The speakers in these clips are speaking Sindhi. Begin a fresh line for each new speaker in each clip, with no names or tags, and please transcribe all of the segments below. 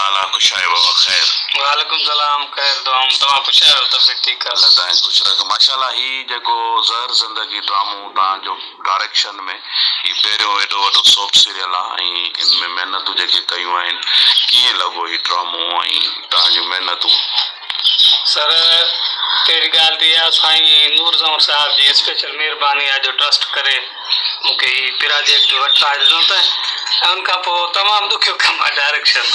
حال آ خوش آهيو بابا خير.
وعليڪم سلام خير دعائون توهان خوش آهيو طبيعت ٺيڪ آ.
الله توهان کي خوش رکي ماشاءالله هي جيڪو زهر زندگي ڊرامو توهان جو ڊاريڪشن ۾ هي پهريون ايڏو وڏو سوپ سيريل آ ۽ ان ۾ محنتون جيڪي ڪيون آهن ڪيئن لڳو هي ڊرامو ۽ توهان جون محنتون.
سر پهرين ڳالهه ته اها سائين نور زئور صاحب جي اسپيشل مهرباني آ جو ٽرسٽ ڪري مون کي هي پراجيڪٽ وٺرائي ڏنو ته ۽ ان کان پوء تمام ڏکيو ڪم آ ڊائريڪشن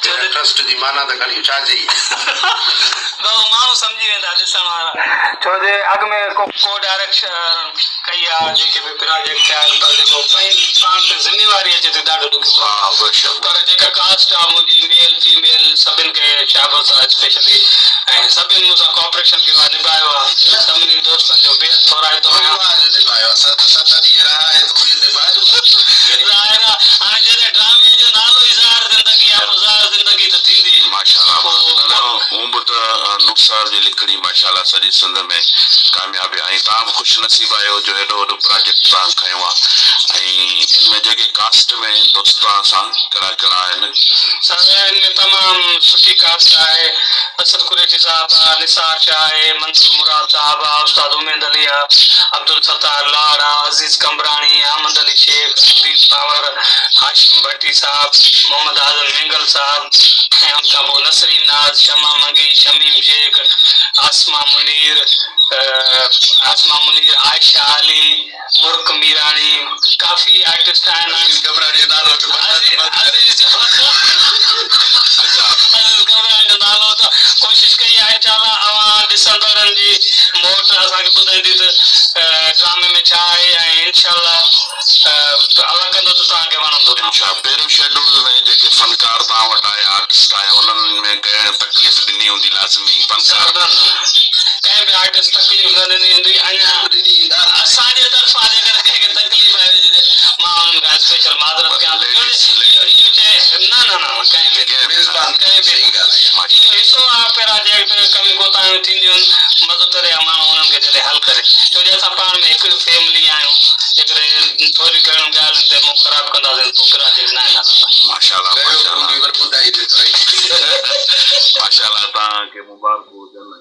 ڇو جو
ٽرسٽ جي معنيٰ ته کڻي ڇا چئي.
بابا ماڻهو سمجهي ويندا ڏسڻ وارا ڇو جي اڳ ۾ ڪو ڪو ڊائريڪشن ڪئي آ جيڪي به پراجيڪٽ ٿيا آهن پر جيڪو پنهنجي پاڻ تي ذميواري اچي ٿي ڏاڍو ڏکيو ڪم پر جيڪا ڪاسٽ آ منهنجي ميل فيميل سڀن کي شابس آ اسپيشلي ۽ سڀن مون سان ڪوآپريشن ڪيو آ نڀايو آ سڀني دوستن جو بيحد ٿورائتو آهيان. ظاهر آ هاڻي جڏهن ڊرامي جو نالو ئي زهر زندگي آ پوء زهر زندگي ته ٿيندي.
ماشاءالله هون به ته نور صاحب جي لکڻي ماشاءالله سڄي سنڌ ۾ ڪامياب آ ۽ توهان به خوش نصيب آهيو جو هيڏو وڏو پراجيڪٽ توهان کنيو آ ۽ ان ۾ جيڪي ڪاسٽ ۾ دوست توهان سان ڪهڙا ڪهڙا آهن.
سر ان ۾ تمام سٺي ڪاسٽ آهي اسد قريشي صاحب آ نثار شاهه آهي منصور مراد صاحب آ استاد اميد علي آ عبدالستار لاڙ آ عزيز قمبراڻي احمد علي شيخ حبيب پاور هاشم ڀٽي صاحب محمد اعظم مينگل صاحب ۽ ان کان پوء نسرين ناز شمع منگي شميم شيخ عاصمه منير عاصمه منير عائشه علي مرڪ ميراڻي ڪافي آرٽسٽ آهن.
عزيز قمبراڻي جو نالو به
عزيز قمبراڻي جو نالو ته ڪوشش ڪئي آهي انشاء الله اوهان ڏسندڙن جي موٽ اسان کي ٻڌائيندي ته ڊرامي ۾ ڇا آهي ۽ انشاء الله الله ڪندو ته توهان کي وڻندو.
انشاء پهريون شيڊول ۾ جيڪي فنڪار توهان وٽ آيا آرٽسٽ آيا انهن ۾ ڪنهن تڪليف ڏني هوندي لازمي فنڪار.
نه ڪنهن به آرٽسٽ تڪليف نه ڏني هوندي اڃا اسان جي طرفان جيڪڏهن ڪنهن کي تڪليف آئي هجي ته مان انهن کان اسپيشل معذرت ڪيان ٿو ڇو جو اهو چئي نه نه نه ڪنهن به ڪنهن به اهو حصو آهي پراجيڪٽ ڪميون ڪوتاهيون ٿينديون آهن مزو تڏهن آهي ماڻهو انهن کي جڏهن حل ڪري ڇو جو اسان پاڻ ۾ هڪ فيملي آهيون جيڪڏهن ٿوري گهڻين ڳالهين تي منهن خراب ڪنداسين ته پوء پراجيڪٽ ناهي هلندو.
ماشاءالله ماشاءالله ماشاءالله توهان کي مبارڪون هجن ۽